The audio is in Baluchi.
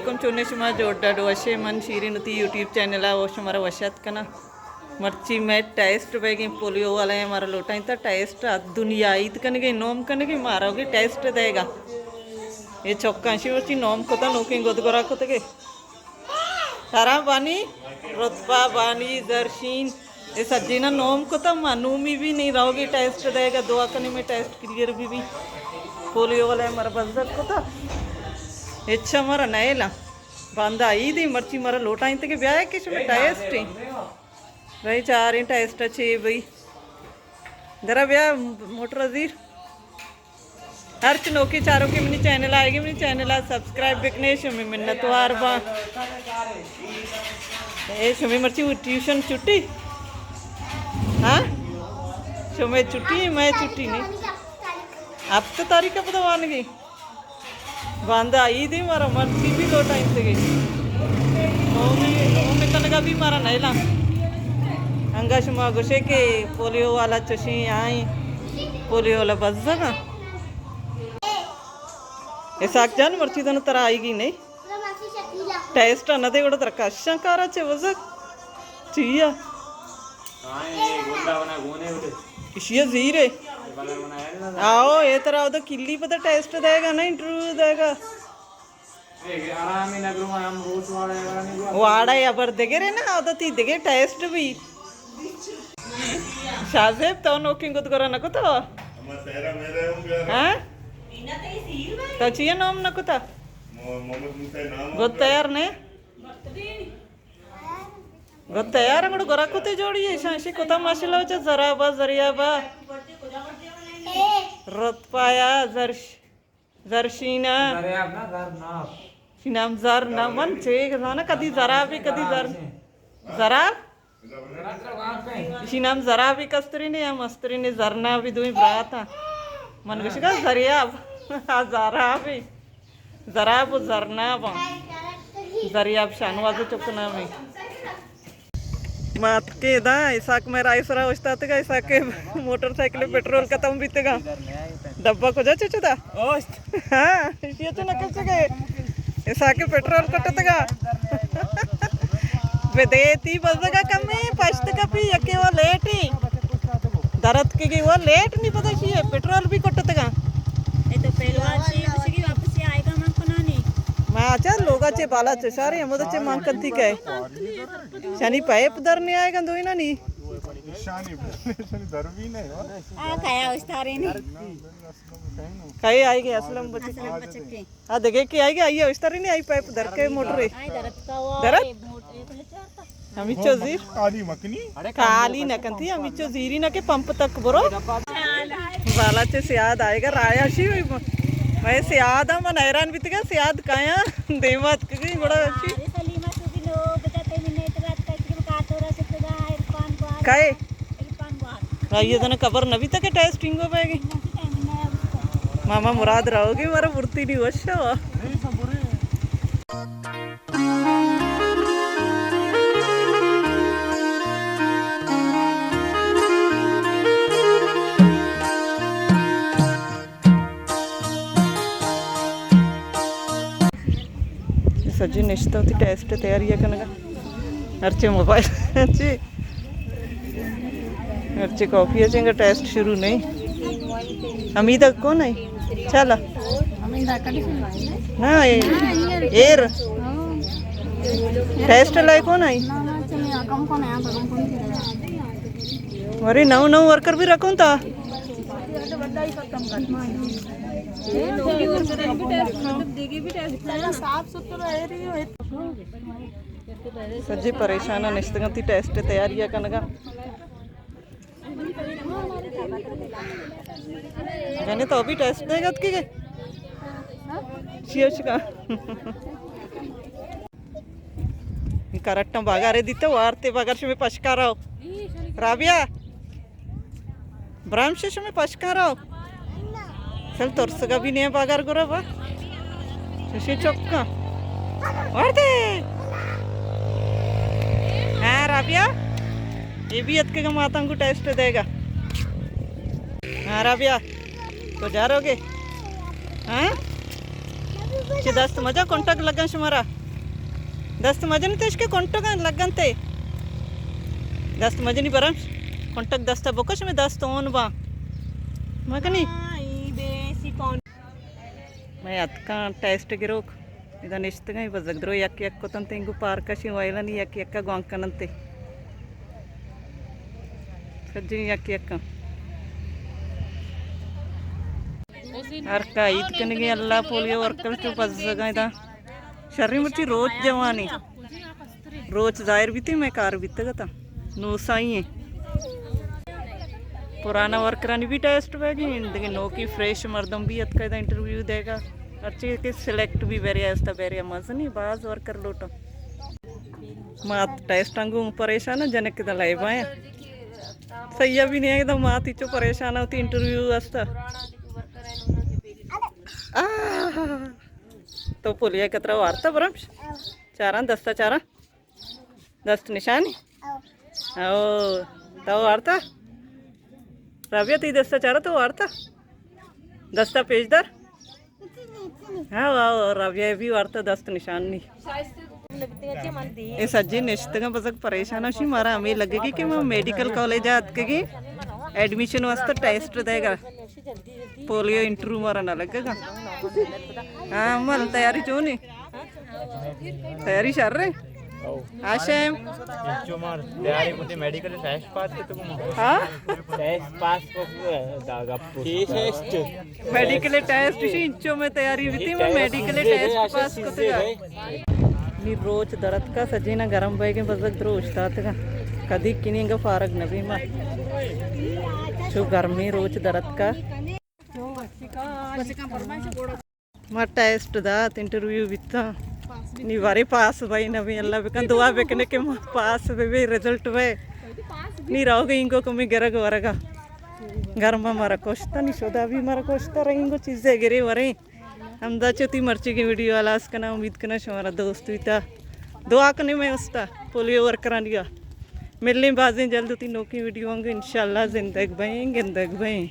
کم چونے شما جوڑ ڈاڈ وشے، من شیرین وتی یوٹیوب چینل ءَ و شمارا وش آتک کناں۔ مرچی مئے ٹیسٹ بیگیں پولیو والا ءَ مارا لوٹائیں تا ٹیسٹ ءَ دنیا عید کنگے نوم کنگے مارا ہوگے ٹیسٹ دئیگا۔ اے چکاں شی مرچی نوم کتا نوکیں گد گورا کتگے۔ ترا بانی، رتبہ بانی، زرشین، اے سجینا نوم کتا، ما نومی بھی نہیں رہوگی ٹیسٹ دئیگا، دعا کنی میں ٹیسٹ کلیئر بھی بھی۔ پولیو والا مر بزد کتا، اچھا مر نئیلا۔ باندا عید ایں، مرچی مر لوٹائیں تے کہ بیا کہ شما ٹیسٹ ایں۔ بھائی چاریں ٹیسٹ اچھے بھائی۔ درا بیا موٹر زیر۔ ہرچ نوکیں چاروکے منی چینل ءَ آئیگی، منی چینل ءَ سبسکرائب بکنے، شمے منتوار باں۔ اے شمے مرچی ٹیوشن چھٹی؟ ہاں؟ شمے چھٹی، مئے چھٹی نہیں۔ ہفت تاریخ ءَ پدا وانگی۔ باندا عید ایں مارا مرچی بھی لوٹائیں تگے۔ نومی، نومی کنگا بھی مارا نئیلا۔ انگا شما گوشے کہ پولیو والا چشیں آئیں، پولیو والا بزگا۔ اسحاق جان، مرچی دن ترا آئیگی نہیں؟ ٹیسٹ نہ دے گڑا ترا کشاں کارا چے بزگ؟ چیا؟ ایشی زیرے۔ آؤ، اے ترا ادا کلی پتا ٹیسٹ دے گا نا، انٹرویو دے گا۔ واڑا یا بر دگرے نا، ادا تی دگے ٹیسٹ بھی۔ شاہ زیب، تو نوکیں گد گورا نہ کتا؟ ہاں؟ تو چیا نام نہ کتا؟ گد تیار نے؟ گد تیار گڑ گورا کتے جوڑی ہے، شانشی کتا ماشاءاللہ، وچا زرابا، زریابا، رت پایا، زرش زرشینا۔ زریاب نا، زرناب۔ شینام زر نا، من چے زانا کدی زرابی، کدی زر-، زراب؟ شینام زرابی کسترینے یا مسترینے، زرنابی دوئیں برات ہاں۔ من گوشگا زریاب، آ زرابی۔ زراب و زرناب ہاں۔ زریاب شاہنواز چک نامے۔ ما اتکیں ادا، اسحاق مئے راہ سرا اوشتاتگا، اسحاق ءِ موٹر سائیکل ءِ پٹرول ختم بیتگا۔ ڈبہ کجا چچدا؟ اوشت۔ ہاں، ایشی ءَ چہ نہ کشگے۔ اسحاق ءِ پٹرول کٹتگا۔ بدے تی بزگا کمے پشت کپی، یکے وہ لیٹی۔ درت کے گی وہ لیٹ نہیں پتا شی ہے، پٹرول بھی کٹتگا۔ اے تو پہلوان چی کشگی واپس آئے گا من کنانی۔ ما اچھا لوگا چے بالا چشارے، ہمود چے مان کنتی کئے۔ شانی پائپ در نہیں آئے گا دوئی نا نی۔ شانی، شانی در بھی نہیں ہو۔ آ کیا اشتارے نہیں۔ کئے آئے گے اسلم بچے؟ اسلم بچکے۔ آ دگے کے آئے گے، آئیے اشتارے نہیں، آئی پائپ در کے موٹرے۔ آئی درت کا وہ درت؟ موٹر، اے تو چارتا۔ ہمیچو زیر۔ کالی مکنی؟ کالی نہ کنتی، ہمیچو زیری نہ کہ پمپ تک برو۔ بالا چے سیاد آئے گا، رایا شی ہوئی۔ میں سیاد ہم من حیران بیتگا، سیاد کایا دیما اتکگی گڑا شی۔ کائے؟ آئیے دن خبر نہ بیتا کہ ٹیسٹنگ ہو پائے گی۔ ماما مراد رہو گی، مارا برتی نہیں وش ہوا۔ سجی نشتہ وتی ٹیسٹ تیاری کنگا۔ ہرچے موبائل چی، ہرچے کاپی چنگا ٹیسٹ شروع نہیں۔ حمید کون ہے؟ چلا۔ نا، اے-، ایر۔ ٹیسٹ لائے کون ہے؟ ارے نو نو ورکر بھی رکھوں تا۔ سجی پریشان نشتگاں تی ٹیسٹ تیاری کنگا۔ یعنی تو ابھی ٹیسٹ دے گا کہ چیو چکا۔ کرٹاں بغارے دیتے وارتے بغار شمی پشکا رہو۔ رابعہ، برام شش میں پشکا رہو۔ چل ترسگا بھی نہیں بغار گرا با۔ ششی چکا۔ وارتے۔ ہاں رابعہ۔ اے بھی اتکگا ماتاں کو ٹیسٹ دے گا۔ ہاں رابعہ، کجا روگے؟ ہاں؟ چہ دست مجن، کنٹگ لگن شمارا۔ دست مجن تش کہ کنٹگ لگن تے۔ دست مجنی برم، کنٹگ دستا بکش میں دست اون باں۔ مکنی؟ میں اتکاں ٹیسٹ گروک۔ ادا نشتگاں، بزگ درو یک یک کتن تنگو پارکا شی وائلانی یک یک گوانک کنن تے۔ سجیں یک یک۔ ہر کا عید کنگی اللہ پولیو ورکر چو بزگاں ادا۔ شریں مرچی روچ جوانی۔ روچ ظاہر بیتی میں کار بیتگ اتاں۔ نو سائی ہیں۔ پرانا ورکرانی بھی ٹیسٹ بہ گی، دگہ نوکی فریش مردم بھی اتکا ادا انٹرویو دے گا۔ ہرچی کہ سلیکٹ بھی بیریا استا بیریا مزنی باز ورکر لوٹا۔ مات ٹیسٹ انگو پریشان ہیں، جنک دا لائبا ہیں۔ سیا بھی نہیں ہے، مات چو پریشان ہوتی انٹرویو استا۔ آہ! تو پولیو کترا وارتا برمش؟ چاراں دستا چاراں۔ دست نشانی؟ او، تو وارتا؟ رابعہ تی دستا چارا تو وارتا؟ دستا پیش دار؟ ہاں، واہ، رابعہ بھی وارتا دست نشانی۔ اے سجی نشتگاں بزگ پریشان شی، مارا ہمیں لگے گی کہ میں میڈیکل کالج آتکگی ایڈمیشن واسطے ٹیسٹ دے گا۔ پولیو انٹرویو مارا نہ لگے گا۔ ہاں، مل تیاری چونی؟ تیاری شر رہے؟ ہاشم۔ انچو مار تیاری کتے میڈیکل ٹیسٹ پاس کتے گو۔ ہاں؟ ٹیسٹ پاس کو دا گپ۔ میڈیکل ٹیسٹ شی انچو میں تیاری بیتی، میں میڈیکل ٹیسٹ پاس کتے گا۔ نی روچ درتکا سجینا گرم بیگیں بزگ درو اشتاتگا۔ کدی کنی انگا فارغ نبی ما۔ چو گرمی روچ درتکا۔ ما ٹیسٹ دات، انٹرویو بیتا۔ نی وارے پاس بھائی نبی، اللہ بکن، دعا بکنے کہ ما پاس بے بے، رزلٹ بے۔ نی راو گئی انگو کمی گرگ ورگا۔ گرما مارا کشتا، نی شدا بھی مارا کشتا، رہی انگو چیزے گرے ورے۔ ہمدا چو تی مرچی کی ویڈیو ہلاس کنا، امید کنا شمارا دوست بیتا۔ دعا کنے میں استا پولیو ورکرانیا۔ ملیں بازیں جلد تی نوکی ویڈیو آنگے، انشاءاللہ زندگ بیں، گندگ بیں۔